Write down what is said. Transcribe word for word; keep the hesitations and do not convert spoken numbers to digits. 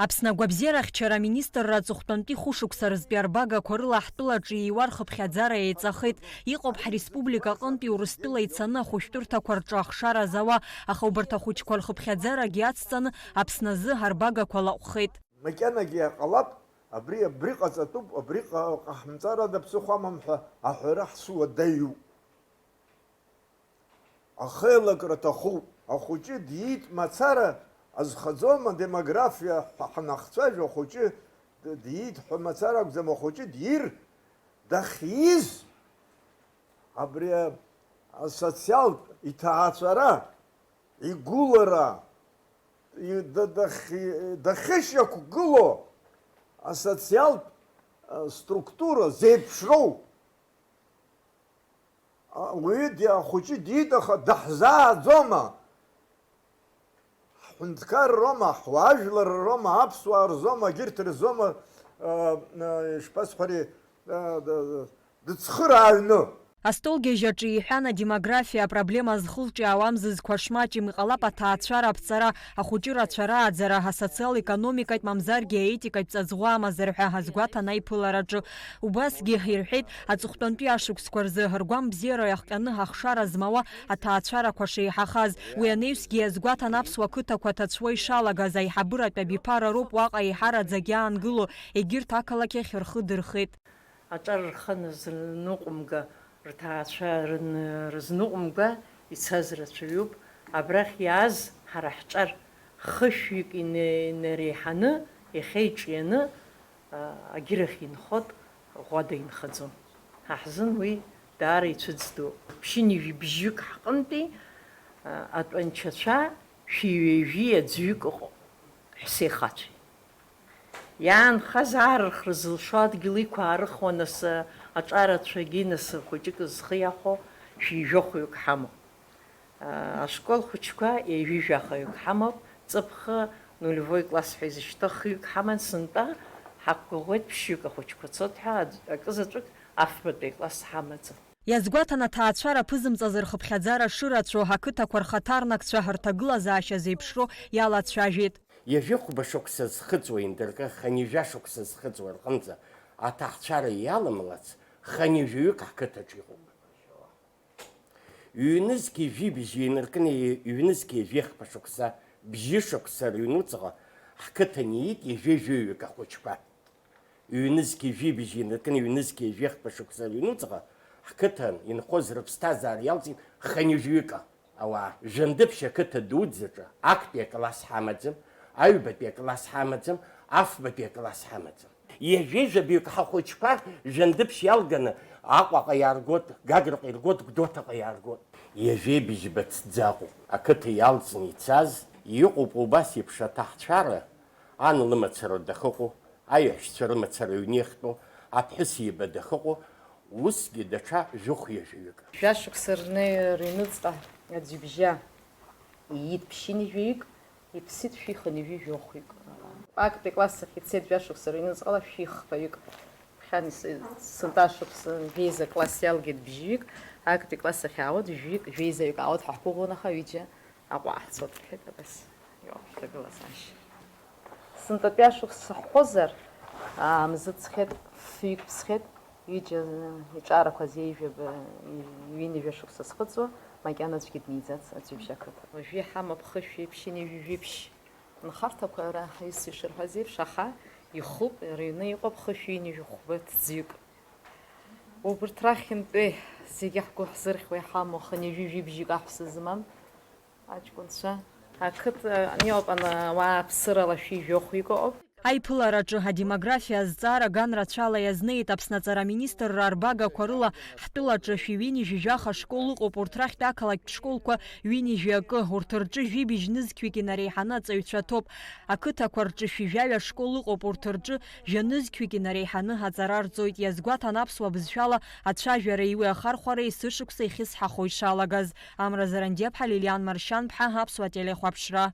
Аԥсны агәабзиарахьчара аминистрра аҵыхәтәантәи хәышықәса рзтәи арбагақәа рыла ҳтәылаҿы ииуа рхыԥхьаӡара еиҵахеит. Иҟоуп ҳреспублика аҟынтәи Урыстәыла ицаны ахәышәтәырҭақәа рҿы ахшара зауа, аха убарҭ ахәыҷқәа рхыԥхьаӡарагьы ацҵаны Аԥсны азы арбагақәа лаҟәхеит. Макьанагьы иҟалап, абри, абри ҟаҵатәуп, абри ҟа-, ҟаҳмҵар ада ԥсыхәа амам ҳәа аҳәара ҳцәуадаҩуп. Ахеилакра аҭахуп. Ахәыҷы диит мацара, азхаӡома демографиа ҳәа ҳанахцәажәо, ахәыҷы д-, диит ҳәа мацара акәӡам, ахәыҷы дир, дахьиз абри асоциалтә иҭаацәара, игәылара, и-, да-, дахьи-, дахьышьақәгылоу асоциалтә, а, структура зеиԥшроу. А, уи ди-, ахәыҷы диит, аха даҳзааӡома? Ҳҳәынҭқарроума, ҳуаажәлар роума, аԥсуаа рзоума, егьырҭ рзоума, а, а, ишԥасҳәари, а, д-, д-, дыцхырааҩны. Астолгьежь аҿы иҳәан, адемографиа апроблема зхылҿиаауа амзызқәа шмаҷым, иҟалап аҭаацәара аԥҵара, ахәыҷы рацәа рааӡара, асоциал-економикатә, мамзаргьы аетикатә ҵаҵӷәа амазар ҳәа азгәаҭан аиԥылараҿы. Убасгьы ирҳәеит, аҵыхәтәантәи ашықәсқәа рзы ргәамбзиара иахҟьаны ахшара змауа аҭаацәарақәа шеиҳахаз. Уи анаҩсгьы иазгәаҭан аԥсуа қыҭақәа ҭацәуа ишалагаз, аиҳабыратә абиԥара роуп уаҟа еиҳараӡак иаангыло, егьырҭ ақалақь ахь рхы дырхеит. Аҿар рхы назныҟәымга, рҭаацәа рын-, рызныҟәымга ицаз рацәаҩуп. Абрахь иааз ҳара ҳҿар хышәҩык ина-, инареиҳаны, иахьа иҿианы, а, агьырахь инхоит, ӷәада инхаӡом. Ҳа ҳзын уи даара ицәыӡ ду. Ԥшьынҩажәи бжьҩык ҳҟынтәи, а, атәанчацәа шәи ҩажәи аӡәҩык ыҟоуп, ҳәсеи-хацәеи. Иаанхаз аарырхра зылшо адгьыл иқәаарыхуа, нас, аҿарацәагьы, нас, хәыҷык зхы иахәо шәи жәохәҩык ҳамоуп. Ашкол хәыҷқәа ҩажәи жәахаҩык ҳамоуп, ҵыԥх, нулевой класс ҳәа изышьҭоу хҩык ҳаман, сынтәа ҳақәгәыӷуеит ԥшьҩык ахәыҷқәа цоит ҳәа, аӡә-, акы заҵәык афбатәи акласс ҳамаӡам. Иазгәаҭан аҭаацәара ԥызымҵаз рхыԥхьаӡара шырацәоу, ақыҭақәа рхаҭарнакцәа рҭагылазаашьа зеиԥшроу иалацәажәеит. Ҩажәи хәба шықәса зхыҵуа инаркны, хынҩажәа шықәса зхыҵуа рҟынӡа аҭаацәара иаламлац, хынҩажәаҩык ҳқыҭаҿы иҟоуп. Ҩнызқьи жәибжь инаркны, ҩнызқьи жәеи хԥа шықәса, бжьы шықәса рыҩнуҵҟа ҳқыҭан иит ҩажәи жәаҩык ахәыҷқәа. Ҩнызқьи жәибжь инаркны, ҩнызқьи жәеи хԥа шықәса рыҩнуҵҟа ҳқыҭан инхоз рыԥсҭазаара иалҵит хынҩажәаҩык ауаа. Жәандыԥшь ақыҭа дуӡӡаҿы актәи акласс ҳамаӡам, аҩбатәи акласс ҳамаӡам, афбатәи акласс ҳамаӡам. Ҩажәи жәабаҩык ҳахәыҷқәа Жәандыԥшь иалганы Аҟәаҟа иааргоит, Гаграҟа иргоит, Гәдоуҭаҟа иааргоит. Ҩажәи быжьба ҭӡаҟуп. Ақыҭа иалҵны ицаз, иҟоуп убас еиԥш аҭаацәара, ан лымацара дахыҟоу, аиаҳәшьцәа рымацара аҩны иахьтәоу, аԥҳәыс иба дахыҟоу, усгьы даҽа жәохә ҩажәаҩык. Жәашықәса рнеи-, рыҩныҵҟа аӡҩыбжьа иит ԥшьынҩажәаҩык, иԥсит шәи хынҩажәи жәохәҩык. Актәи класс ахь ицеит жәашықәса рыҩныҵҟала шәи хԥаҩык. Ԥхьан ис-, сынтәа шықәса жәеиза класс иалгеит бжьҩык, актәи класс ахь аауеит жәҩык, жәеизаҩык аауеит ҳәа ҳгәыӷуан, аха ҩыџьа Аҟәа ҳцоит, рҳәеит, абас иоуп ҳҭагылазаашьа. Сынтәатәи ашықәс саҳхозар, аа, мзы ҵхеит, фҩык ԥсхеит, ҩыџьа, э, иҿаарақәаз еиҩажәа ба-, ҩынҩажәа шықәса схыҵуа, макьана аӡәгьы дниӡац аӡҩыбжь ақыҭа. Уажәы иҳамоуп хышәи ԥшьыни ҩажәи жәиԥшь. Нхарҭақәа ара, ҳаҩс ишырҳәаз еиԥш, аха ихуп, рыҩны иҟоуп хышәи ҩынҩажәи хәба ҭӡҩык. Убырҭ рахьынтәи зегьы ҳгәы ҳзырхьуа иҳамоу хынҩажәи жәибжьык аҳәса змам аҷкәынцәа. Ақыҭа, ани ауп, ана, ауаа ԥсырала шәи жәохәҩык ыҟоуп. Аиԥылараҿы адемографиа азҵаара ган рацәала иазнеит Аԥсны аҵара аминистрра арбагақәа рыла ҳтәылаҿы шәи ҩынҩажәи жәаха школ ыҟоуп, урҭ рахьтә ақалақьтә школқәа ҩынҩажәи акы, урҭ рҿы жәибжь нызқьҩык инареиҳаны аҵаҩцәа ҭоуп. Ақыҭақәа рҿы шәи жәаҩа школ ыҟоуп, урҭ рҿы жәанызқьҩык инареиҳаны аҵара рҵоит, иазгәаҭан аԥсуа бызшәала ацәажәареи уи ахархәареи есышықәса ихьысҳахо ишалагаз. Амра Зарандиаԥҳа, Лилиан Маршьанԥҳа, Аԥсуа телехәаԥшра.